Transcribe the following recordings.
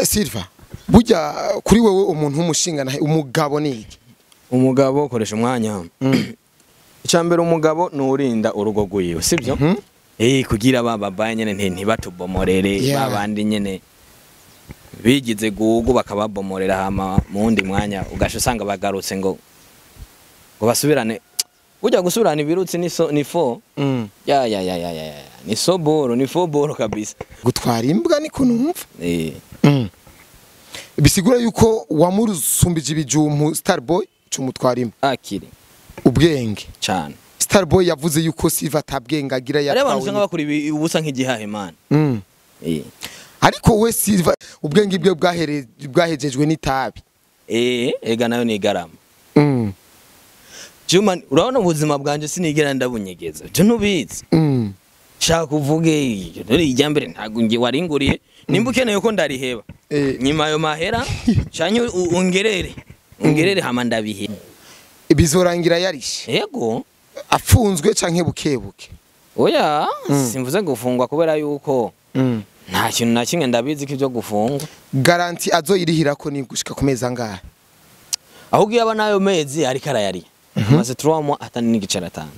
Silva, burya kuri wewe umuntu w'umushinga umugabo ni iki? Umugabo koresha umwanya. Icambere umugabo nurinda urugo rwiwe, sivyo? Kugira baba baye nyene ntibatubomorere, babandi nyene bigize gugu bakababomorera hama mu wundi mwanya ugasha usanga bagarutse ngo basubirane. Ujya gusubirana ibirutsi ni so, ni fo. Ya ya ya ya ya. Ni soboro, ni foboro kabisa. Gutwara imbwa ni kunumva. Bisigura yuko wamurusumbije ibijumpu Starboy cumutwara imbwa. Akiri. Ubwenge cyane. Starboy yavuze yuko Silva atabwenge agira yatwawe. Abantu usanga bakora ubusa nk'igihahe man. Ariko we Silva ubwenge bwe bwahejejwe n'itabi. Ega nayo ni igarama. Juma urabona ubuzima bwanje sinigera ndabunyegeza. Je ntubizi. Shaka kuvuge dore ijyambere ntago ngi waringuriye nimba ukeneye ko ndariheba. Nyuma yo mahera canke ungerere. Ungerere hama ndabihe. Bizorangira yarishe. Yego. Afunzwe canke bukebuke. Oya, simvuze gufungwa kubera yuko nta kintu na kimwe ndabizi ko ibyo gufungwa. Garanti azoyirihira ko ni gushika ku mezi angahe? Ahubwo yaba nayo mezi ariko arayari. Maze 3 mois atani n'igice aratanga.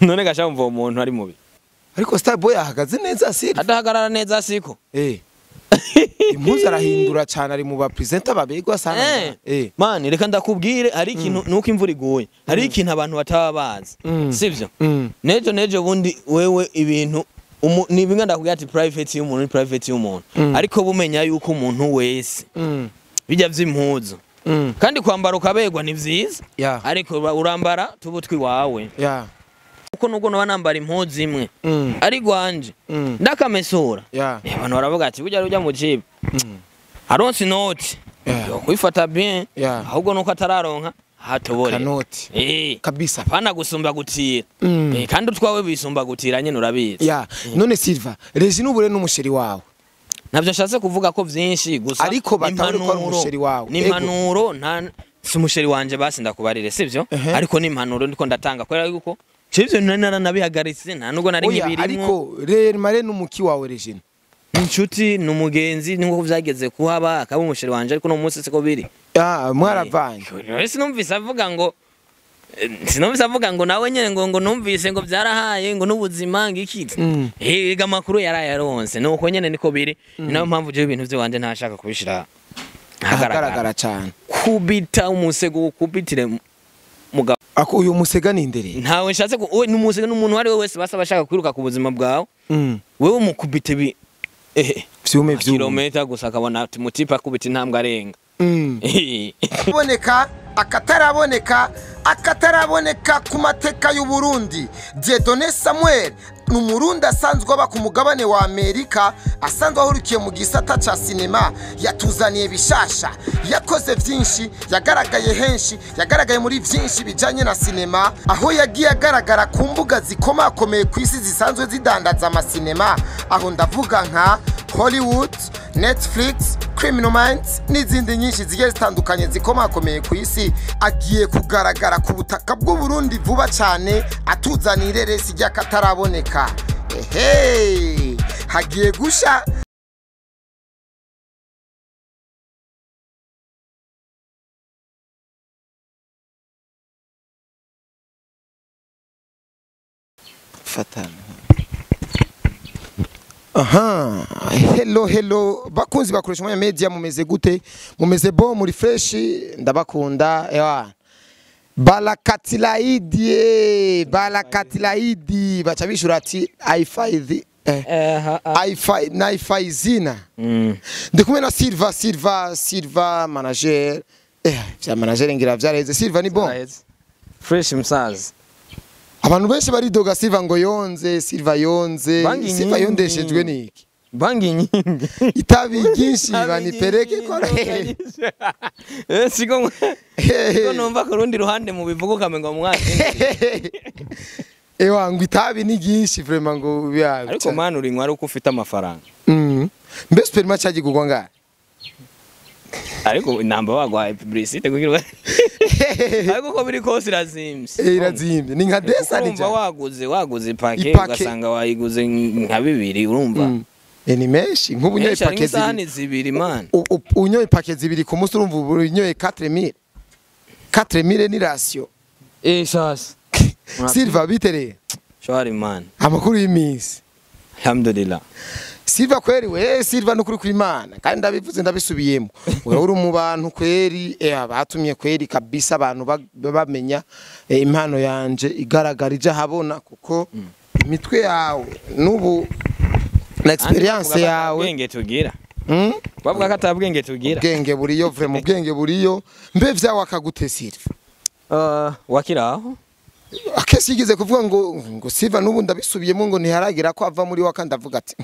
None gasha mvo umuntu ari mubi. Ariko Starboy ahagaze neza Silva. Adahagarara neza siko. Impuzu arahindura cyane ari mu ba presenter babegwa sana. Man reka ndakubwire hari ikintu nuko imvura iguye. Hari ikintu abantu bataba bazi. Sivyo? Nejo bundi wewe ibintu ni bimwe ndakubwira ati private y'umuntu ni private y'umuntu. Ariko bumenya yuko umuntu wese bijya vy'impuzu. Kandi kwambara ukabegwa ni vyiza. Ariko urambara tubutwi wawe. Uko nubwo no banambara impuzu imwe ari gwanje ndakamesura. Abantu baravuga ati burya rujya mu jibe. Aronse inoti yo kwifata bien, ahubwo nuko atararonka hatobore kanoti. Kabisa. Pana gusumba gutira. Kandi utwawe bisumba gutira nyene urabizi. None Silva, Regine ubure n'umusheri wawe. Navyo nshatse kuvuga ko vyinshi gusa ariko batari ko umusheri wawe. Ni impanuro nta si umusheri wanje basi ndakubarire sivyo? Ariko ni impanuro ndiko ndatanga kubera yuko sivyo naranabihagaritse nta nubwo nari nkibirimo. Ariko rero mare n'umuki wawe Regine. Inshuti numugenzi nkuko vyageze kuhaba akaba umusheri wanje ariko no munsi siko biri. Mwaravanye. Sinumvise avuga ngo sinumvise avuga ngo nawe nyene ngo numvise ngo byarahaye ngo n'ubuzima ngiki. Ega makuru yarayaronse nuko nyene niko biri. Nayo mpamvu je ibintu vyanje ntashaka kubishira ahagaragara cyane. Kubita umusego kubitire mugabo. Ako uyu musega ni ndere. Ntawe nshatse ko n'umusega n'umuntu ari we wese basaba ashaka kwiruka ku buzima bwawe. Wewe umukubite bi vyume vyume kilometa gusa akabona ati mutipa kubita intambwe arenga. Boneka akataraboneka akataraboneka ku mateka y'u Burundi. Dieudonné Samuel ni umurundi asanzwe aba ku mugabane wa Amerika, asanzwe ahurukiye mu gisata ca sinema. Yatuzaniye bishasha, yakoze vyinshi, yagaragaye henshi, yagaragaye muri vyinshi bijanye na sinema, aho yagiye agaragara ku mbuga zikomakomeye ku isi zisanzwe zidandaza amasinema. Aho ndavuga nka Hollywood, Netflix, Criminal Minds n'izindi nyinshi zigiye zitandukanye zikomakomeye ku isi. Agiye kugaragara ku butaka bw'u Burundi vuba cyane, atuzanire resi ry'akataraboneka. Ehe, hagiye gusha. Fatana. Aha, hello hello bakunzi bakoresha umwanya media, mumeze gute? Mumeze bo muri fresh? Ndabakunda. Ewa Balakatilaidi, Balakatilaidi bacha bishura ati i5 i5 na Ndi kumwe na Silva Silva Silva manager. Vya manager ngira vyareze. Silva ni bon. Fresh msazi. Abantu benshi baridoga Silva ngo yonze, Silva yonze, Silva yondeshejwe niki? Bangi nyingi. Itabi ryinshi banipereke ko. Siko numva ko rundi ruhande mu bivugo kamengo mwana. Ewa ngo itabi ni ryinshi vraiment ngo bya. Ariko man uri nwari uko ufite amafaranga. Mbe supermarché cyagigurwa ngahe? Ariko inamba bagwaye publicité kugira ariko ko biri kose irazimbye. Irazimbye ni nka desa ni urumva waguze ipake ugasanga wayiguze nka bibiri urumva. Ni menshi nk'ubu unyoye Menshi, hari pake nk'isahani zibiri zibiri man. Unyoye pake zibiri ku munsi urumva ubu unyoye 4000. 4000 ni ration. Sasa. Silva bitereye. Shwari man. Amakuru y'iminsi. Alhamdulillah. Silva kweri we Silva nukuri kw'Imana kandi ndabivuze ndabisubiyemo wewe uri mu bantu kweri batumye kweri kabisa abantu bamenya impano yanje igaragara ije ahabona kuko imitwe yawe n'ubu na experience yawe Ubwenge tugira. Bavuga ko atabwenge tugira. Ubwenge buriyo vraiment ubwenge buriyo mbe vyawe akagute Silva. Wakiraho. Akesi yigeze kuvuga ngo Silva n'ubu ndabisubiyemo ngo ntiharagira ko ava muri waka ndavuga ati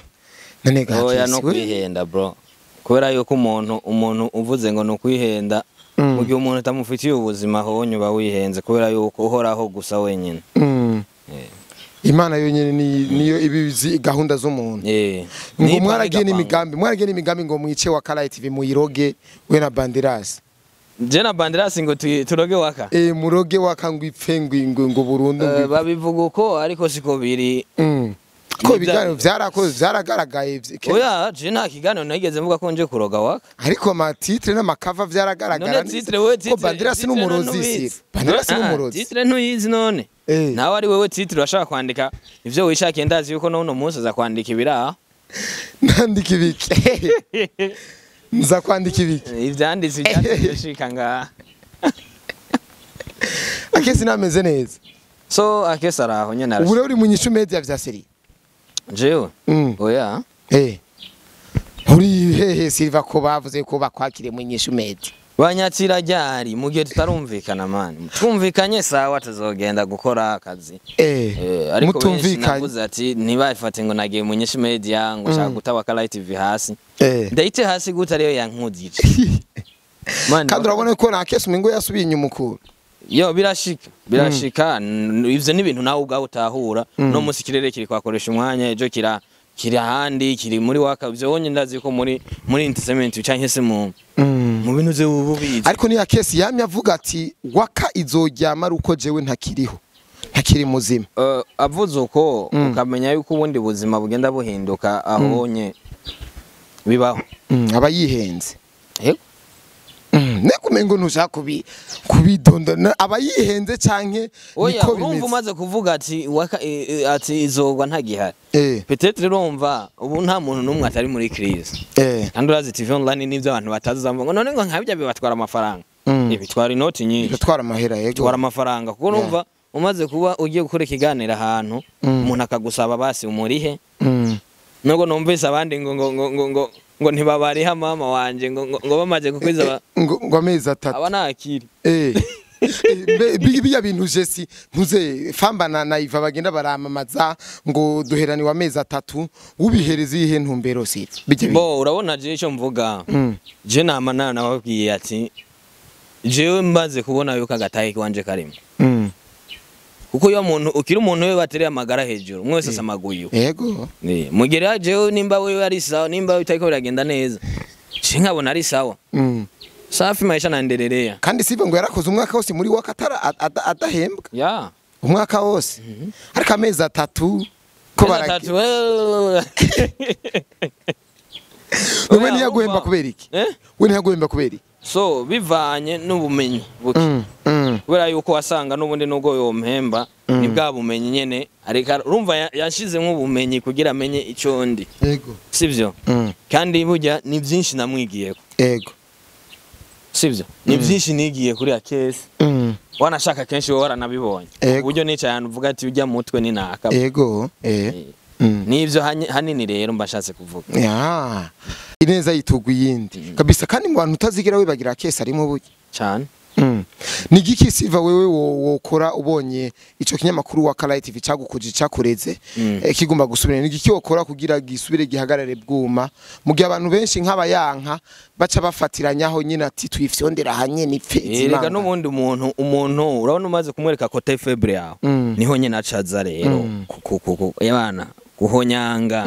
none Oya no Akesi we kwihenda bro. Kubera yuko umuntu uvuze ngo no kwihenda mu gihe umuntu atamufitiye ubuzima honye uba wihenze kubera yuko uhoraho gusa wenyine. Imana yonyene niyo ibizi gahunda z'umuntu. Ngo mwaragiye n'imigambi ngo mwice wa Kala TV muyiroge we na Bandiras. Je na Bandiras ngo turoge waka. Muroge waka ngo ipfe ngo burundu. Babivuga uko ariko siko biri. Ko ibiganiro vyarakoze vyaragaragaye. Oya je nta kiganiro nigeze mvuga ko nje kuroga waka. Ariko ama titre n'amakava vyaragaragara. None titre wewe titre. Ko Bandiras n'umurozi si. Bandiras n'umurozi. Titre ntuyizi none. Nawe ari wewe titre urashaka kwandika ivyo wishakiye ndazi yuko n'uno munsi uza kwandika ibiraha. Nandika ibiki? Nza kwandika ibiki? Ivyanditse ivyashika ngaha. Akesi nameze neza. So Akesi araho nyene arashika. Ubu uri mu nyishu media vya seri. Jewe? Oya. Uri hehe Silva ko bavuze ko bakwakire mu nyishu media? Banyakira ryari mu gihe tutarumvikana man. Twumvikanye sawa tuzogenda gukora akazi. Ariko mutumvikanye navuze ati ntibafate ngo nagiye mu nyishu media ngo shaka gutawa Kala TV hasi. Ndayite hasi gute ariyo yankuzije. Man kandi urabona ko na Akesi umengo yasubiye inyuma ukuru. Yo birashika ivyo ni ibintu nawe ubwawe utahura no musi kirere kiri kwakoresha umwanya ejo kiri ahandi kiri muri waka ivyo wonye ndazi ko muri entertainment canke se mu bintu vyo ububizi. Ariko ni Akesi yamye avuga ati waka izoryama ruko jewe ntakiriho ntakiri muzima. Avuze uko ukamenya yuko ubundi buzima bugenda buhinduka ahonye bibaho. Aba yihenze. Yego. Nekumengo ntushaka kubidonda aba yihenze canke niko bimeze. Urumva umaze kuvuga ati waka ati izogwa ntagihari. Peut-être urumva ubu nta muntu numwe atari muri crise. Kandi urazi TV online n'ivyo abantu batazuzamva ngo none ngo nkabijya bibatwara amafaranga. Bitwara inoti nyinshi. Bitwara amahera yego. Bitwara amafaranga kuko urumva umaze kuba ugiye gukora ikiganiro ahantu umuntu akagusaba basi umurihe. Nubwo numvise abandi ngo ngo ngo ngo ngo ntibabariha mama wanje ngo ngo bamaze kukwiza ngo amezi atatu aba nakiri. Biya bintu jesi ntuze famba na Iva bagenda baramamaza ngo duheraniwe amezi atatu ubihereza ihe ntumbero si bo urabona je ico mvuga je nama nababwiye ati jewe mbaze kubona yuko agatahe kwanje karimo kuko iyo muntu ukiri umuntu we batereye amagara hejuru umwe wese asamaguye. Yego. Mugera jewe nimba wewe ari sawa nimba bitariko biragenda neza je nkabona ari sawa. Safi maisha naendelea. Kandi sive ngo yarakoze umwaka wose muri wakatara adahembwa. Ya. Umwaka wose. Ariko amezi atatu ko baratatu. Wewe ntiyaguhemba kubera iki? We ntiyaguhemba kubera iki? So bivanye n'ubumenyi buke. Kubera yuko wasanga n'ubundi nubwo yompemba ni bwa bumenyi nyene ariko urumva yashize nk'ubumenyi kugira amenye ico ndi. Yego. Sivyo? Kandi burya ni byinshi namwigiyeko. Yego. Sivyo? Ni byinshi nigiye kuri Akesi. Wanashaka kenshi wowe waranabibonye. Uburyo nicaye ahantu uvuga ati ujya mutwe ni naka. Yego. Nivyo hanini rero mbashatse kuvuga. Ya. Ineza yitugwa iyindi. Kabisa kandi mu bantu utazigira wibagira Akesi arimo burya. Cyane. Ni giki Silva wewe wokora ubonye ico kinyamakuru wa Kala TV cagukuje cakureze kigomba gusubira ni giki wokora kugira gisubire gihagarare bwuma mu gihe abantu benshi nk'abayanka baca bafatiranyaho nyine ati twifyondera hanye nipfe izimanga. Erega n'ubundi umuntu urabona umaze kumwereka côté faible yawe niho nyine acaza rero yabana guhonyanga.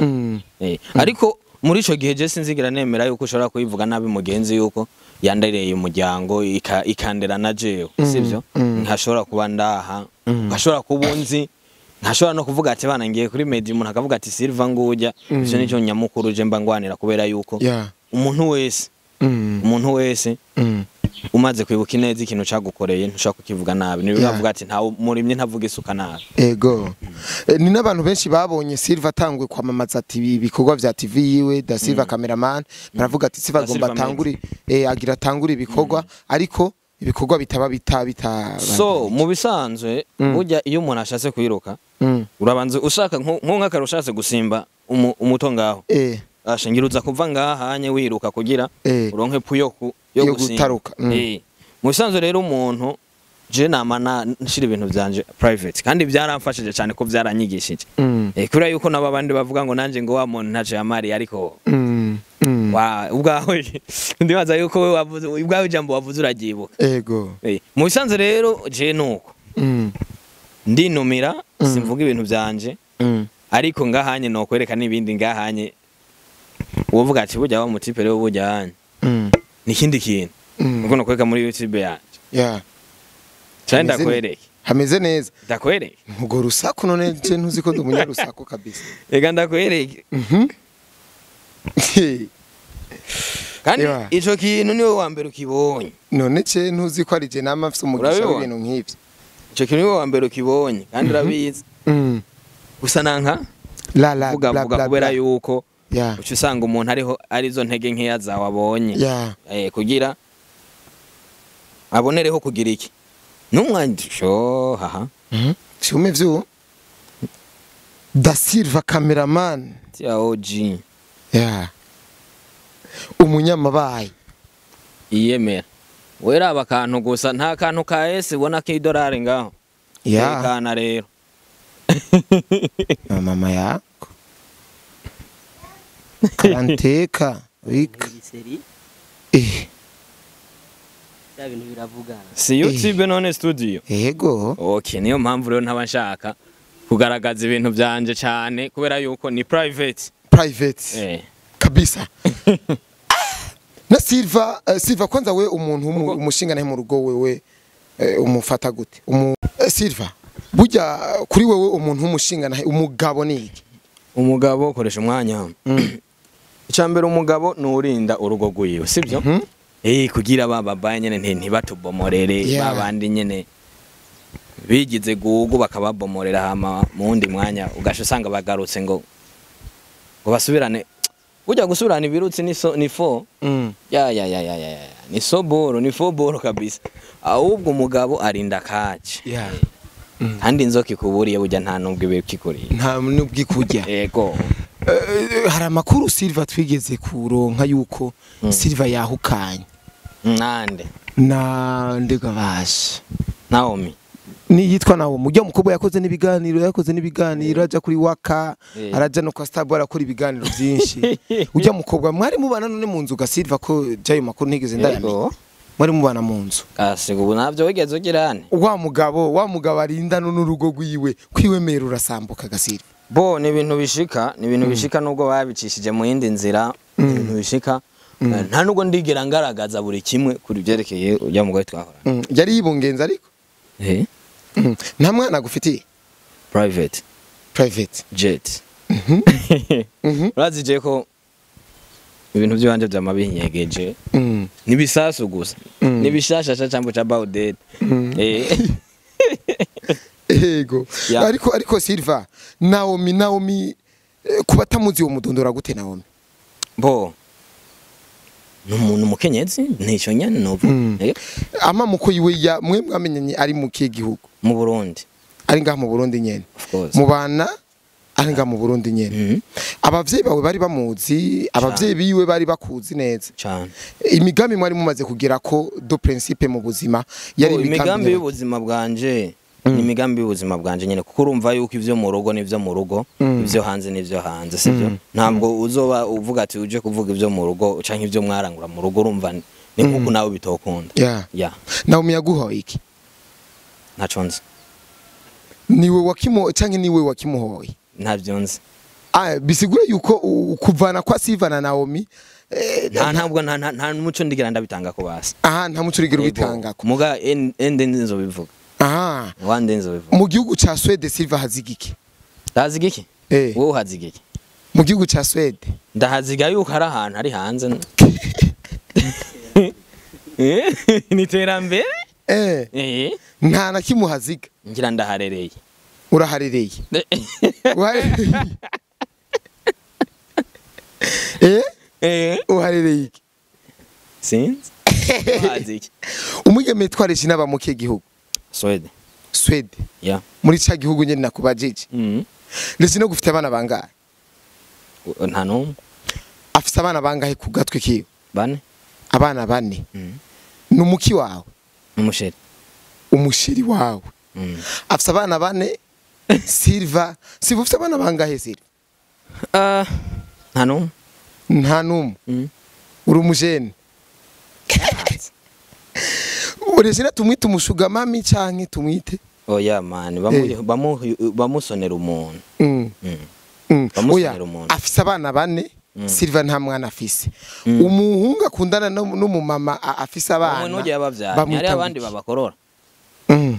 Ariko muri ico gihe je sinzigira nemera yuko ushobora kuyivuga nabi mugenzi yuko yandereye umuryango ikandera na jewe sivyo nkashobora kuba ndaha nkashobora kubunzi Ntashobora no kuvuga ati bana ngiye kuri media, umuntu akavuga ati Silva ngujya. Ivyo nico nyamukuru je mba ngwanira, kubera yuko umuntu wese, umuntu wese umaze kwibuka ineza ikintu cagukoreye, ntushobora kukivuga nabi. Niyo bavuga ati nta murimye ntavuga isuka nabi. Ego. Ni n'abantu benshi babonye Silva atangwe kwamamaza TV, ibikorwa vya TV yiwe, da Silva cameraman, baravuga ati Silva Da agomba Silva. atangure, agira atangure ibikorwa, ariko ibikorwa bitaba bita So mu bisanzwe burya iyo umuntu ashatse kwiruka, urabanza ushaka nk'akaro ushatse gusimba umuto ngaho, ashingira uza kuva ngaha hanye wiruka kugira uronke puyo yo Yo gusimba. gutaruka. Mu bisanzwe rero umuntu je nama nshira ibintu vyanje private, kandi byaramfashije cyane ko byaranyigishije. Kubera yuko nabo abandi bavuga ngo nanje ngo wa muntu ntaco yamariye, ariko wa ubwawe ndibaza yuko we wavuze ubwawe, ijambo wavuze uraryibuka. Ego. Mu bisanzwe rero je nuko ndinumira, simvuga ibintu vyanje, ariko ngahanye nokwereka n'ibindi ngahanye wovuga ati burya wa mutipe rero burya hanye ni ikindi kintu, uko nokwereka muri YouTube yanje. Cyane. Ndakwereke. Hameze neza. Ndakwereke. Ubwo rusaku none je ntuzi ko ndi umunyarusaku kabisa. Ega ndakwereke. Kandi ico kintu niwe wa mbere ukibonye. None ce ntuzi ko ari je nama mfise umugisha Urabibona? w'ibintu nk'ivyo. Ico kintu niwe wa mbere ukibonye, kandi urabizi gusa nanka La la vuga bla vuga bla kubera bla. yuko uca usanga umuntu ariho arizo ntege nkeya zawe abonye, kugira abonereho kugira iki n'umwandisho haha. Vyume vyo Da Silva cameraman. Tia OG. Umunyamabaye. Iyemera weraba akantu gusa, nta kantu ka S ubona k'idolari ngaho. Tekana rero. Na mama yako karanteka wika. Igiseri. Bya bintu biravugana. Si YouTube none studio? Ego. Okay, niyo mpamvu rero ntaba nshaka kugaragaza ibintu byanje cyane, kubera yuko ni private. Private. Kabisa. Na Silva, Silva kwanza we umuntu umushinga nahe mu rugo wewe, umufata gute? Silva burya kuri wewe umuntu w'umushinga nahe umugabo ni iki? Umugabo koresha umwanya. Icambere umugabo nurinda urugo rwiwe, sibyo? Kugira ba babaye nyene ntibatubomorere, babandi nyene bigize gugu bakababomorera, hama mu wundi mwanya ugasha usanga bagarutse ngo basubirane. Burya gusubirana ibirutsi ni so, ni fo. Ya ya ya ya ya ya. Ni soboro, ni foboro kabisa. Ahubwo umugabo arinda kaje. Kandi inzoka ikuburiye burya nta nubwo iba ikikuriye. Nta nubwo ikurya. Yego. Hari amakuru Silva twigeze kuronka yuko Silva yahukanye. Nande? Na ndegabasha. Naomi. Ni yitwa nawo mujya mukobwa yakoze n'ibiganiro aja kuri Waka, araja no kwa Starboy, arakora ibiganiro byinshi. Ujya mukobwa mwari mubana none mu nzu ga Silva, ko jayo makuru ntigeze ndayamenya? Yego. Mwari mubana mu nzu? Asiga ubu ntabyo wigeze ugirane. Wa mugabo arinda n'urugo rwiwe kwiwemera urasambuka ga Silva. Bo ni ibintu bishika, ni ibintu bishika nubwo babicishije mu yindi nzira, ni ibintu bishika. Nta nubwo ndigera ngaragaza buri kimwe kuri byerekeye ujya mugore twahorana. Yari yibungenze ariko? Nta mwana agufitiye? Private. Private. Jet. Urazi je ko ibintu by'iwanje byama binyegeje. Nibisasu gusa. Nibishasha cyangwa cha about. Ego. Ariko Silva, Naomi, kuba atamuzi uwo mudondora gute Naomi? Bo numuntu umukenyezi ntico nyene novuga. Amamuko yiwe ya mwe mwamenyanye ari mu kihe gihugu? Mu Burundi. Ari ngaha mu Burundi nyene? Of course. Mubana ari ngaha mu Burundi nyene? Abavyeyi bawe bari bamuzi? Abavyeyi biwe bari bakuzi neza? Cane. Imigambi mwari mumaze kugira ko do principe mu buzima yari Bo, imigambi imigambi y'ubuzima bwanje ni imigambi y'ubuzima bwanje nyene, kuko urumva yuko ivyo mu rugo n'ivyo mu rugo, ivyo hanze n'ivyo hanze, sivyo? Ntabwo uzoba uvuga ati uje kuvuga ivyo mu rugo canke ivyo mwarangura mu rugo, urumva ni nkuko nawe bitokunda. Yeah. Naomi yaguhoye iki? Ntaco nzi. Niwe wakimo canke niwe wakimuhoye? Ntavyo nzi. Ah, bisigura yuko kuvana kwa Silva na Naomi, Nta ntabwo nta muco ndigira ndabitanga ko basi. Aha nta muco urigira ubitangako. Muga ende nzobivuga. Aha. One day nzobivuga. Mu gihugu ca Swede Silva hazigiki? Ndahazigiki? Eh. Wowe uhazigiki? Mu gihugu ca Swede. Ndahaziga yuko ari ahantu ari hanze. Ni iterambere? Eh. Eh. Nta na kimwe uhaziga. Ngira ndaharereye. Uraharereye. Uharereye. Eh? Eh. Uharereye iki? Sinzi. Uhaziki. Umwigeme yitwa Regina aba mu kihe gihugu? Swede. Swede. Yeah. Muri ca gihugu nyene nakubajije. Mm. Regina gufite abana bangahe? Nta numwe. Afise abana bangahe ku gatwe kiwe? Bane. Abana bane. Mm. Ni umuki wawe? Umusheri. Umusheri wawe. Mm. Afise abana bane. Silva, Silva ufise abana bangahe Silva? Nta numwe. Nta numwe. Mm. Uri umujene. Regina tumwite umushuga mami canke tumwite? Oya man, bamusonera umuntu. Mm. Mm. Mm. Bamusonera Oya, umuntu. afise abana bane. Silva nta mwana afise. Umuhungu akundana n'umumama afise abana. Umuntu ugiye abavyara, hari abandi babakorora. Mm.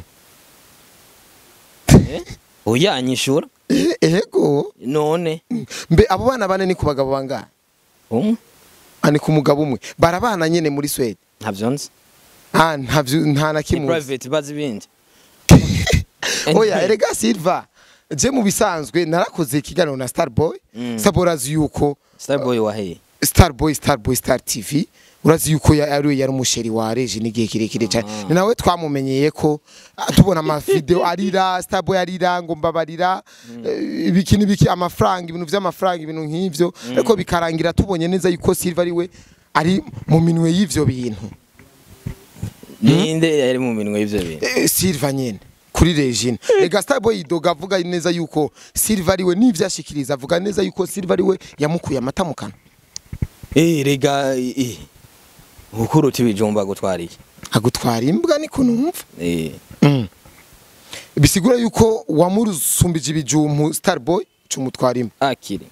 Eh? Oya nyishura. Ego. None. Mbe abo bana bane ni ku bagabo bangahe? Umwe. Ani ku mugabo umwe. Barabana nyene muri Swede. Ntavyo nzi. Ah, ntavyo nta na Ni kimwe. private bazi ibindi. Oya, erega Silva, je mu bisanzwe narakoze ikiganiro na Starboy. Starboy urazi yuko Starboy waheye. Starboy Starboy Star TV urazi yuko yari umusheri wa Reje n'igihe kirekire cyane. Ni nawe twamumenyeye ko tubona ama video arira, Starboy arira ngo mbabarira, ibiki n'ibiki, amafaranga, ibintu vy'amafaranga, ibintu nk'ivyo, ariko bikarangira tubonye neza yuko Silva ari we ari mu minwe y'ivyo bintu. Ninde yari mu minwe y'ivyo bintu? Silva nyene kuri Regina. Ega Starboy idoga avuga neza yuko Silva ari we n'ivyashikiriza, avuga neza yuko Silva ari we yamukuye amata mu kanwa. Rega ukuruta ibijumba gutwara iki? Agutwara imbwa niko numva. Eh. Mm. Bisigura yuko wamurusumbije ibijumpu Starboy cumutwara imbwa. Akiri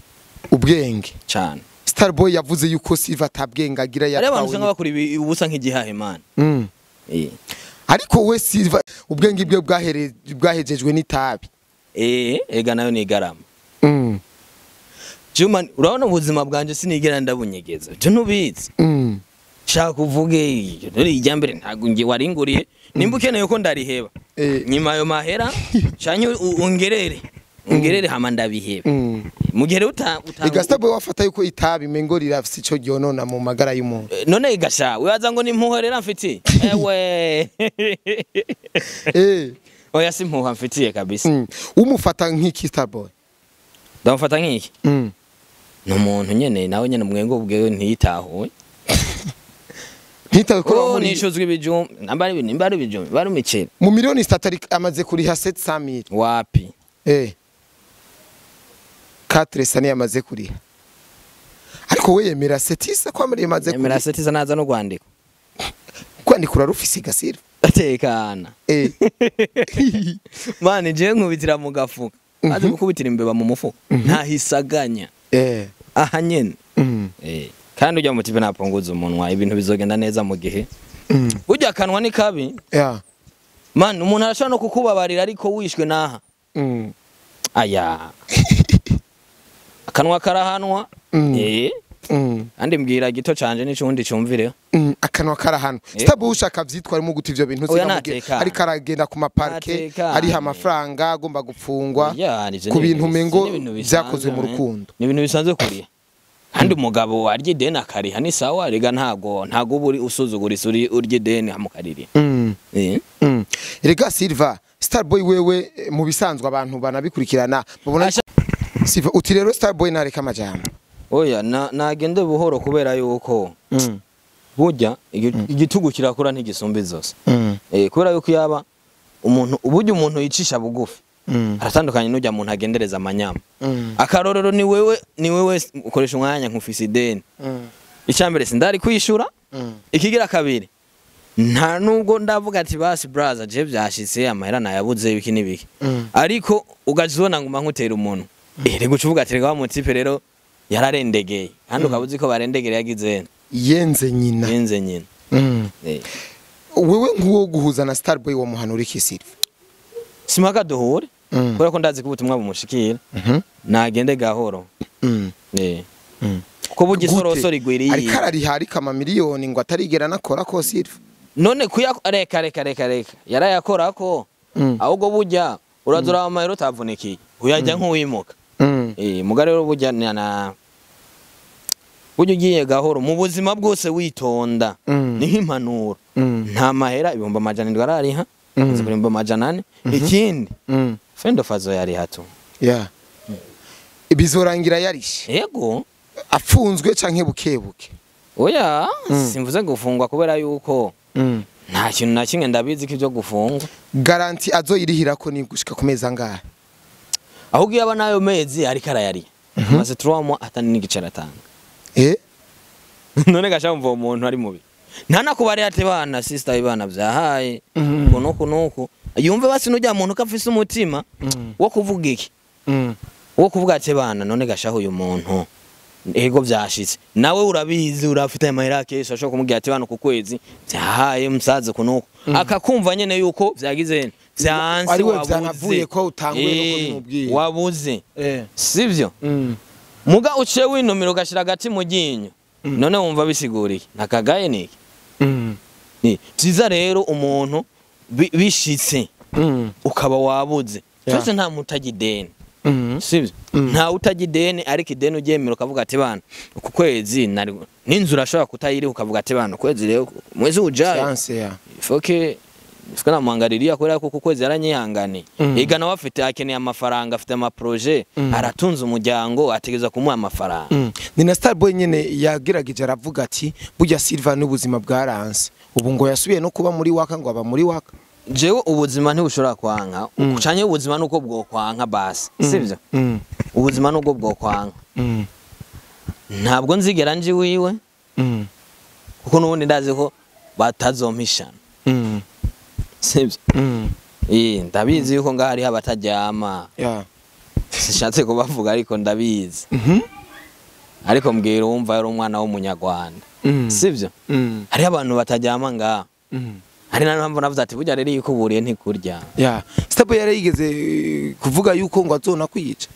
Ubwenge. cyane. Starboy yavuze yuko Silva atabwenge agira Hari abantu yatwawe. usanga bakora ubusa nk'igihahe man. Mm. Eh. Ariko we Silva ubwenge bwe bwahejejwe n'itabi. Eh, ega nayo ni igarama. Mm. Juma, urabona ubuzima bwanje sinigera ndabunyegeza. Je ntubizi. Mm. Shaka uvuge dore ijya mbere ntago nge waringuriye. Nimba ukeneye ko ndariheba. Nyuma ayo mahera canke ungerere. Ungerere hama ndabiheba. Mu gihe uta Ega Starboy wafata yuko itabi mengo rirafise ico ryonona mu magara y'umuntu. None gasha wibaza ngo ni impuha rero mfitiye? Ewe. Eh. Oya si impuha mfitiye kabisa. Umufata nk'iki Starboy? Ndamufata nk'iki? Ni umuntu nyene nawe nyene mwengo ubwewe ntiyitahuye. Ntitawe ko muri nishuzwe ibijumba, namba ari nimba ari ibijumba, bari imiceri. Mu miliyoni 3 amaze kuriha 700,000. Wapi? Eh. 4 sani yamaze kuriha. Ariko we yemera 7 ko amari yamaze kuriha. Yemera 7 naza no kwandika. Kwandikura rufise gasira. Atekana. Eh. Mane je nkubitira mu gafuka. Aze gukubitira imbeba mu mufuka. Ntahisaganya. Eh. Aha nyene. Eh. Kandi ujya mu tipe napunguza umunwa ibintu bizogenda neza mu gihe. Burya akanwa ni kabi. Yeah. Man umuntu arashobora no kukubabarira ariko wishwe naha. Aya. Akanwa karahanwa. Eh. Andi mbwira gito canje n'icundi cumvireho. Akanwa karahanwa. Starboy ushaka vyitwarimo gute ivyo bintu sinamubwira. Ariko aragenda ku maparke ariha amafaranga agomba gupfungwa ku bintu mengo vyakozwe mu rukundo. Ni ibintu bisanzwe kuriya. Kandi umugabo arya ideni akariha ni sawa, rega ntago uba uri usuzugura isuri urya ideni amukaririye. Rega Silva, Starboy wewe mu bisanzwe abantu banabikurikirana babona Silva uti rero Starboy nareka amajambo. Oya nagende buhoro kubera yuko burya igitugu kirakura ntigisumba izose. Kubera yuko yaba umuntu uburyo umuntu yicisha bugufi aratandukanye n'ujya muntu agendereza amanyama. Akarorero ni wewe ukoresha umwanya nkufise ideni. Icambere sindari kwishura, ikigira kabiri nta nubwo ndavuga ati basi brother je byashitse amahera nayabuze ibiki nibiki, ariko ugazibona nguma nkutera umuntu rego ucuvuga ati rega wa mutipe rero yararendegeye kandi ukabuzi ko barendegere yagize yenze nyina yenze nyina. Wewe nkuwo guhuza na Starboy wo muhanura iki Silva? Simpaka duhure kubera ko ndazi ko ubutumwa bumushikira. Nagende gahoro. Kuko burya isoroso rigwiriye. Ariko arariha ariko amamiliyoni ngo atarigera anakora ko Silva. None kuya reka reka reka reka yarayakora ko ahubwo burya urazura amahero utavunikiye uyajya nk'uwimuka. Muga rero burya na burya ugiye gahoro mu buzima bwose witonda ni nk'impanuro. Nta mahera 700,000 arariha, 400,000. Ikindi fendo fazo yariha tu. Yeah. Bizorangira yarishe. Yego. Afunzwe canke bukebuke. Oya, simvuze gufungwa kubera yuko nta kintu na kimwe ndabizi ko ibyo gufungwa. Garanti azoyirihira ko ni gushika ku mezi angahe? Ahubwo yaba nayo mezi ariko arayari. Maze 3 mois atani n'igice aratanga. None gasha umva umuntu ari mubi. Nta nakubari ati bana sister ibana byahaye. Kunuku nuku. Yumve basi nujya muntu kafise umutima wo kuvuga iki? Wo kuvuga ati bana none gashaho uyu muntu. Ego byashitse. Nawe urabizi urafite amahera kesho ashobora kumubwira ati bana ku kwezi byahaye musaze kunuku. Akakumva nyene yuko byagize byanse ari we byanavuye ko utanguye no kubimubwira. Wabuze. Sivyo? Muga uciye winumira ugashira agati mu ryinyo. None wumva bisiguriye. Nakagaye niki? Ni byiza rero umuntu bishitse ukaba wabuze. Twese nta mutajya ideni. Sivyo? Nta utajya ideni ariko ideni uryemera ukavuga ati bana uku kwezi n'inzu urashobora kutayiriha ukavuga ati bana ukwezi rero mwezi ujaye. Ifoke ifika namwangariria kubera ko uku kwezi yaranyihanganiye. Ega nawe afite akeneye amafaranga, afite ama projet, aratunze umuryango, ategeza kumuha amafaranga. Ni na Starboy nyene yagerageje aravuga ati burya Silva n'ubuzima bwaranse. Ubu ngo yasubiye no kuba muri waka ngo aba muri waka. Jewe ubuzima ntibushobora kwanka, ucanye ubuzima nuko bwo kwanka basi. Sivyo? Ubuzima nuko bwo kwanka. Ntabwo nzigera nji wiwe. Kuko nubundi ndazi ko batazompishana. Sivyo? Ndabizi yuko ngaho hariho abataryama. Sishatse kubavuga ariko ndabizi. Ariko mbwira uwumva yari umwana w'umunyarwanda. Sivyo? Hariho abantu bataryama ngaho. Hari na mpamvu navuze ati burya rero iyo ukuburiye ntikurya. Starboy yari yigeze kuvuga yuko ngo azona kwica.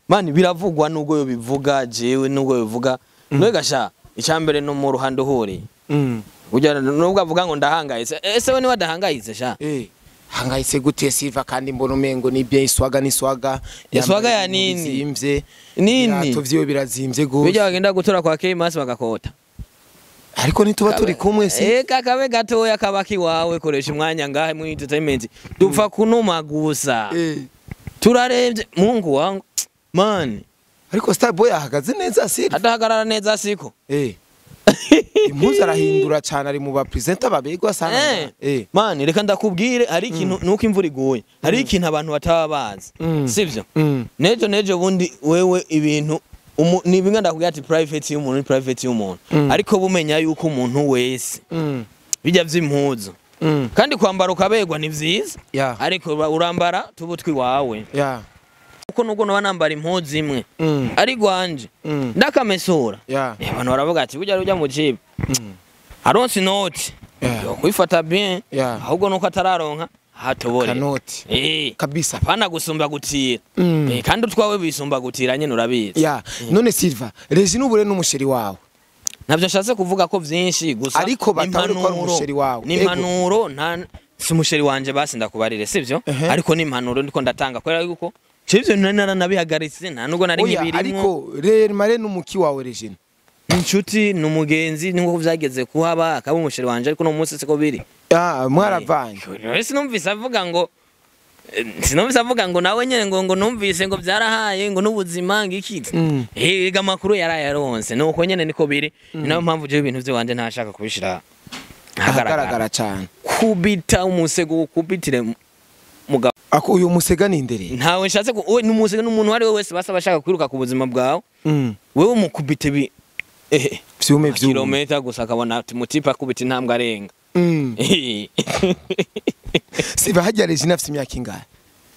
Mani biravugwa nubwo yo bivuga jewe nubwo bivuga. Nwe gasha icambere no mu ruhando uhuriye. Burya nubwo avuga ngo ndahangayitse. Ese we ni wadahangayitse sha? Hangayitse gute Silva kandi mbona umengo ni bien iswaga ni swaga. Iswaga ya nini? Zimvye. Nini? Tovyiwe birazimvye gose. Bijya bagenda gutora kwa K-Mas bagakota. Ariko nituba turi kumwe si? Kakabe gatoya kabaki wawe koresha umwanya ngahe mu entertainment. Dupfa kunuma gusa. Turarembye Mungu wangu. Man. Ariko Starboy ahagaze neza Silva. Adahagarara neza siko. Impuzu arahindura cyane ari mu ba presenter babegwa sana. Man reka ndakubwire hari ikintu nuko imvura iguye. Hari ikintu abantu bataba bazi. Sivyo? Nejo bundi wewe ibintu ni bimwe ndakubwira ati private y'umuntu ni private y'umuntu. Ariko bumenya yuko umuntu wese bijya vy'impuzu. Kandi kwambara ukabegwa ni vyiza. Ariko urambara tubutwi wawe. Kuko nubwo no banambara impuzu imwe ari gwanje ndakamesura. Abantu baravuga ati burya rujya mu jipe. Aronse inoti. Yo kwifata bien. Ahubwo nuko atararonka hatobore. Kanoti. Kabisa. Apana gusumba gutira. Kandi utwawe bisumba gutira nyene urabizi. None Silva, Regine ubure n'umusheri wawe. Ntabyo nshatse kuvuga ko vyinshi gusa ariko batari ko ari umusheri wawe. Ni impanuro nta si umusheri wanje basi ndakubarire sivyo? Ariko ni impanuro ndiko ndatanga kubera yuko civyo naranabihagaritse nta nubwo nari nkibirimo. Ariko Real Mare n'umuki wawe Regine. Inshuti numugenzi nkuko vyageze kuhaba akaba umusheri wanje ariko no munsi siko biri. Mwaravanye. Sinumvise avuga ngo sinumvise avuga ngo nawe nyene ngo numvise ngo byarahaye ngo n'ubuzima ngiki. Ega makuru yarayaronse nuko nyene niko biri. Nayo mpamvu je ibintu vyanje ntashaka kubishira ahagaragara cyane. Kubita umusego kubitire mugabo. Ako uyu musega ni ndere. Ntawe nshatse ko n'umusega n'umuntu ari we wese basaba ashaka kwiruka ku buzima bwawe. Wewe mukubite bi vyume kilometa gusa akabona ati mutipa kubita intambwe arenga. Siba hajya Regine afite imyaka ingahe?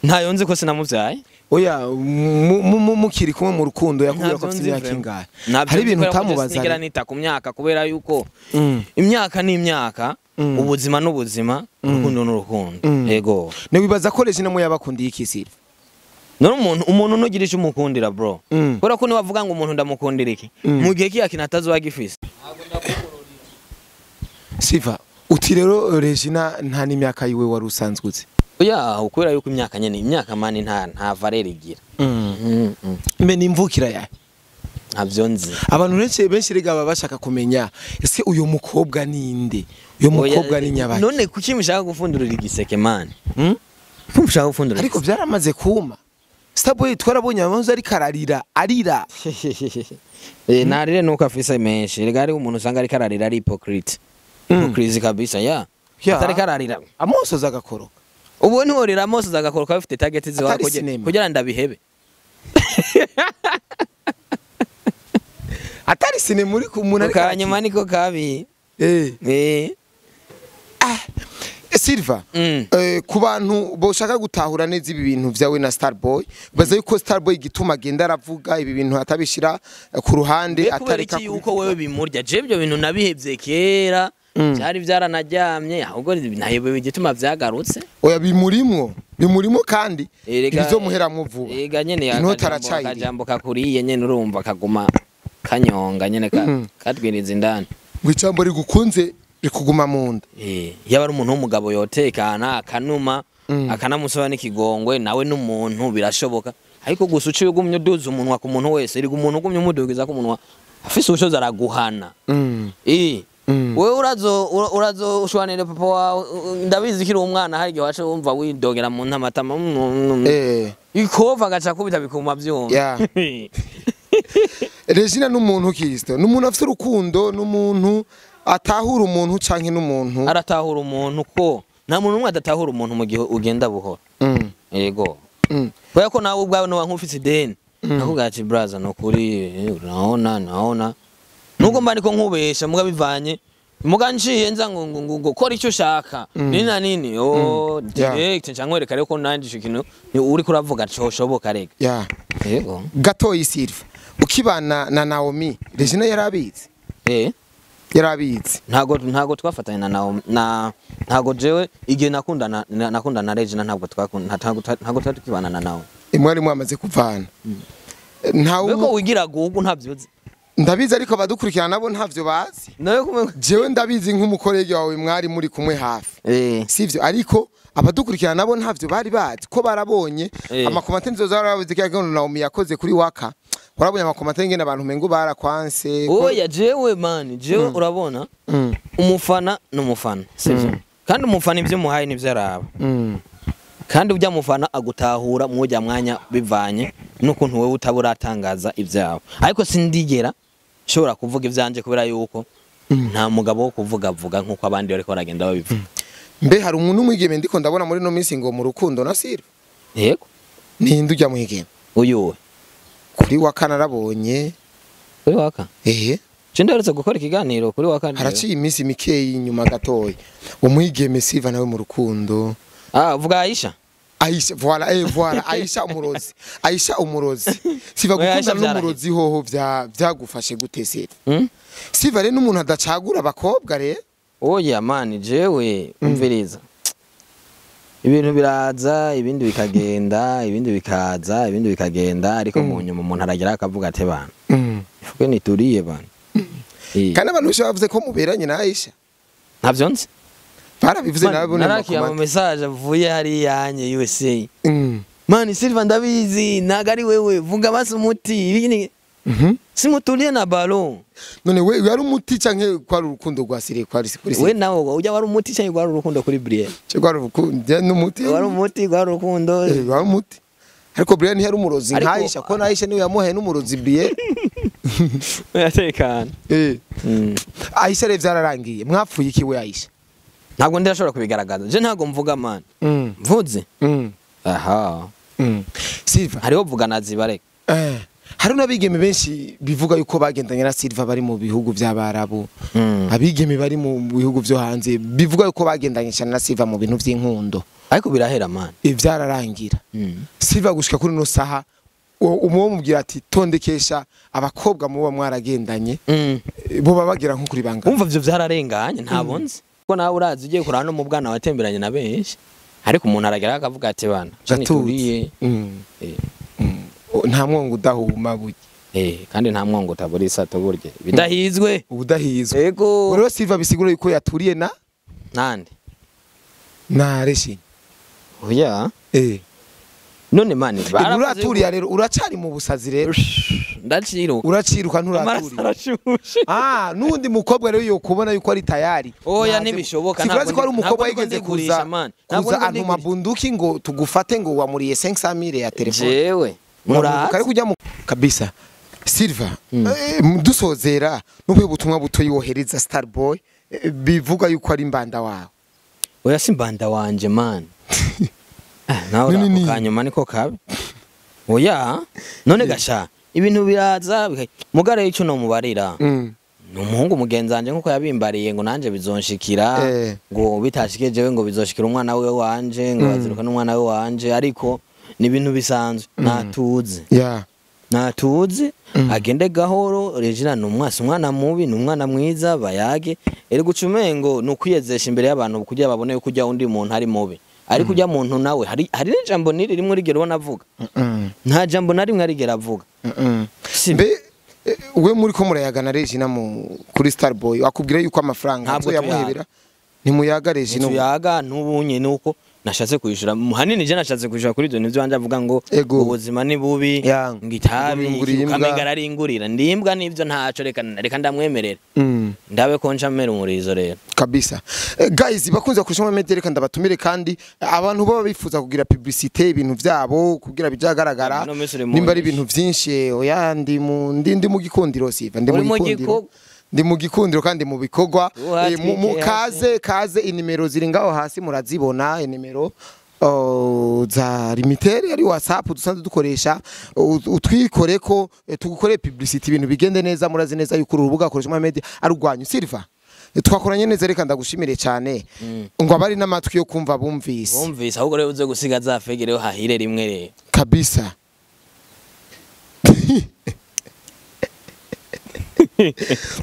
Ntayo nzi ko sinamuvyaye. Oya mukiri kumwe mu rukundo yakubwira ko afite imyaka ingahe? Hari ibintu utamubaza. Sinigera nita ku myaka kubera yuko imyaka ni imyaka. Ubuzima n'ubuzima, urukundo n'urukundo. Yego. Ne wibaza ko Regina mu yabakundiye iki Silva? None umuntu nugira icyo umukundira bro. Kubera ko nibavuga ngo umuntu ndamukundira iki, mu gihe kiya kintu atazoba gifise. Silva, uti rero Regina nta n'imyaka yiwe wari usanzwe uzi? Oya, kubera yuko imyaka nyene, imyaka mani nta valeur igira. Mbe nimvukira yahe? Ntavyo nzi. Abantu benshi rega baba bashaka kumenya ese uyu mukobwa ninde? Uyu mukobwa ni nyabaki? None kuki mushaka gufundurira igiseke mani? Kuki mushaka gufundurira? Ariko byaramaze kuma. Starboy twarabonye amazi ariko ararira, arira. Narire nuko afise menshi. Rega ari umuntu usanga ariko ararira ari hypocrite. Hypocrite kabisa ya. Atariko ararira. Amosoza agakoroka. Ubu ntiworira amosoza agakoroka bafite target ziwa kugira ndabihebe. Atari sinema uri ku muntu ariko kanyuma niko kabi. Silva, ku bantu boshaka gutahura neza ibi bintu vyawe na Starboy, baza yuko Starboy gituma agenda aravuga ibi bintu atabishira ku ruhande, atareka yuko wewe bimurya. Je ibyo bintu nabihevye kera, byari byaranajyamye, ahubwo nahebwe igituma vyagarutse. Oya bimurimwo, bimurimwo kandi bizomuheramwo vuba. Ega nyene akajambo kakuriye nyene urumva kaguma kanyonga nyene katwiriza indani. Ngicambo rigukunze rikuguma munda. Yaba ari umuntu w'umugabo yotekana akanuma akanamusaba n'ikigongwe nawe n'umuntu birashoboka, ariko gusa uciye ugumye uduza umunwa ku muntu wese, iri umuntu ugumye umudugiza ku munwa afise ubushobozi araguhana. Wewe urazo ushwanire papa wawe, ndabizi kiri umwana hari igihe wacu wumva widogera mu ntamatama ikova agaca kubita bikuma byumva. Regina n'umuntu kisto, n'umuntu afite urukundo, n'umuntu atahura umuntu canke n'umuntu aratahura umuntu, ko nta muntu umwe adatahura umuntu mu gihe ugenda buhoro. Yego. Kubera ko nawe ubwawe no nkufise ideni nakubwira ati brother no kuri naona nubwo mba niko nkubesha muga bivanye muga nciye nza ngo ngo kora icyo ushaka nini na nini oh direct ncankwereka rero ko nanje ico kintu uri kuravuga coshoboka rega. Yego. Gatoyi Silva, ukibana na Naomi, Regina yarabizi? Yarabizi. Ntago twafatanye na Naomi, na ntago jewe igihe nakunda na Regina ntabwo twakunda, ntago tukibana na Naomi. Imwari mwamaze kuvana. Ntawe ko wigira gugu ntavyuzi. Ndabizi ariko abadukurikirana nabo ntavyo bazi. Jewe ndabizi nk'umukorege wawe mwari muri kumwe hafi. Sivyo, ariko abadukurikirana nabo ntavyo bari bazi ko barabonye amakomante nzo zarabuze ko Naomi yakoze kuri waka. Warabonye amakomante ngene abantu mengo barakwanse. Oya jewe man, jewe urabona umufana n'umufana, sivyo? Kandi umufana ivyo muhaye nivyo araba. Kandi ujya mufana agutahura mwujya mwanya bivanye n'ukuntu wewe utaburatangaza ibyawe. Ariko sindigera nshobora kuvuga ivyanje kubera yuko nta mugabo wo kuvuga vuga nkuko abandi bariko baragenda babivuga. Mbe hari umuntu umwigeme ndiko ndabona muri no minsi ngo mu rukundo na Silva. Yego. Ninde ujya mwigeme? Uyu kuri waka narabonye. Kuri waka? Je ndaherutse gukora ikiganiro kuri waka. Haraciye iminsi mikeyi inyuma gatoya. Umwigeme Silva nawe mu rukundo. Uvuga Aisha? Aisha, voilà, voilà, Aisha umurozi. Aisha umurozi. Siva gukunda n'umurozi hoho vyagufashe gute Silva? Silva rero n'umuntu adacagura abakobwa re? Oya mani jewe umviriza. Ibintu biraza, ibindi bikagenda, ibindi bikaza, ibindi bikagenda, ariko mu nyuma umuntu aragira akavuga ati bana. Ifuke nituriye bana. Kandi abantu benshi bavuze ko muberanye na Aisha. Ntavyo nzi. Barabivuze nabo ne narakiye ama message avuye hari yanye USA. Mani Silva ndabizi nagari wewe vuga basi umuti ibini. Simutulie na ballon. None we yari umuti canke kwa urukundo rwa Sire kwa kuri We nawo ujya wari umuti canke kwa urukundo kuri Brian. Cyo kwa urukundo n'umuti. Wari umuti kwa urukundo. Wari umuti. Ariko Brian ntiyari umurozi nka Aisha ko na Aisha niwe yamuhaye n'umurozi Brian. Yatekana. Aisha rero vyararangiye. Mwapfuye iki we Aisha? Ntabwo ndashobora kubigaragaza. Je ntago mvuga man. Mvuze? Aha. Silva hariho vuga nazibareka. Hari n'abigeme benshi bivuga yuko bagendanye na Silva bari mu bihugu by'abarabu. Abigeme bari mu bihugu byo hanze bivuga yuko bagendanye cyane na Silva mu bintu by'inkundo. Ariko birahera man. Ivyararangira. Silva gushika kuri no saha umuwo mubwira ati tondekesha abakobwa muba mwaragendanye. Bo babagira nko kuri banga. Umva ivyo vyararenganye ntabonze. Kuko nawe urazi ugiye kurana no mu bwana watemberanye na benshi, ariko umuntu aragera akavuga ati bana Gatutse. Nta mwongo udahuma burya. Kandi nta mwongo utabura isato burya bidahizwe. Ubudahizwe. Yego. Rero Silva bisigura yuko yaturiye na nande na Regina. Oya. None mani uraturiye rero, uracari mu busazi rero. Ndaciruka. Uraciruka nturaturiye. Nundi mukobwa rero yokubona yuko ari tayari. Oya ntibishoboka. Ntabwo ko ari umukobwa yigeze kuza antuma bunduki ngo tugufate ngo wamuriye 500,000 ya telefone. Jewe muraza kujya mu kabisa. Silva dusozera n'ubwo butumwa buto yohereza Starboy bivuga yuko ari mbanda wawe. Oya si mbanda wanje man. Nawe kanyuma niko kabe. Oya none gasha ibintu biraza mugare ico no mubarira. Ni umuhungu mugenzanje nkuko yabimbariye ngo nanje bizonshikira, ngo bitashike jewe ngo bizoshikira umwana we wanje, ngo baziruka n'umwana we wanje, ariko ni ibintu bisanzwe. Natuze. Natuze agende gahoro. Regina ni umwasi, umwana mubi ni umwana mwiza, bayage ere gucumengo ni ukwiyezesha imbere y'abantu kugira babone yuko ujya undi muntu ari mubi. Ariko ujya muntu nawe hari n'ijambo niri rimwe rigera ubona avuga. Nta jambo na rimwe arigera avuga. Mbe we muri ko murayagana Regina kuri Starboy akubwira yuko amafaranga nzo yamuhebera ntimuyaga Regina. Ntimuyaga n'ubunye nuko nashatse kuyishura hanini je nashatse kuyishura kuri ibyo nivyo wanje avuga ngo ubuzima ni bubi, ngitabi kamengara ari ingurira ndimbwa nivyo ntaco, reka ndamwemerera ndabe ko nca mera umurizo rero kabisa. Guys bakunze kushoma media, reka ndabatumire kandi abantu baba bifuza kugira publicité ibintu vyabo kugira bijagaragara nimba ari ibintu vyinshi. Oya ndi mu gikundiro Siva, ndi mu gikundiro, ndi mu gikundiro kandi mu bikorwa. Kaze inimero ziri ngaho hasi murazibona, inimero za limitere ari WhatsApp dusanzwe dukoresha, utwikoreko tugukore publicity ibintu bigende neza. Murazi neza yuko urubuga koresha media arugwanyu. Silva twakoranye neza, reka ndagushimire cyane ngo abari n'amatwi yo kumva bumvise ahubwo rero uze gusiga za fegereho hahire rimwe rero kabisa.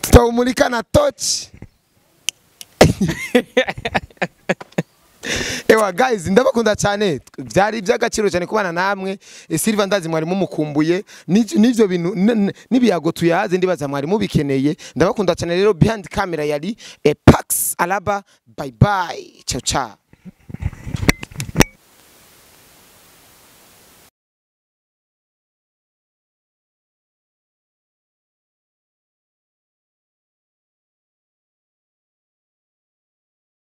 Tutaumulika na touch. Ewa guys ndabakunda cyane, byari iby'agaciro cyane kubana namwe. Silva ndazi mwari mumukumbuye n'ivyo bintu n'ibiyago tuyaze ndibaza mwari mubikeneye. Ndabakunda cyane rero. Behind camera yari Pax Alaba. Bye bye, ciao ciao.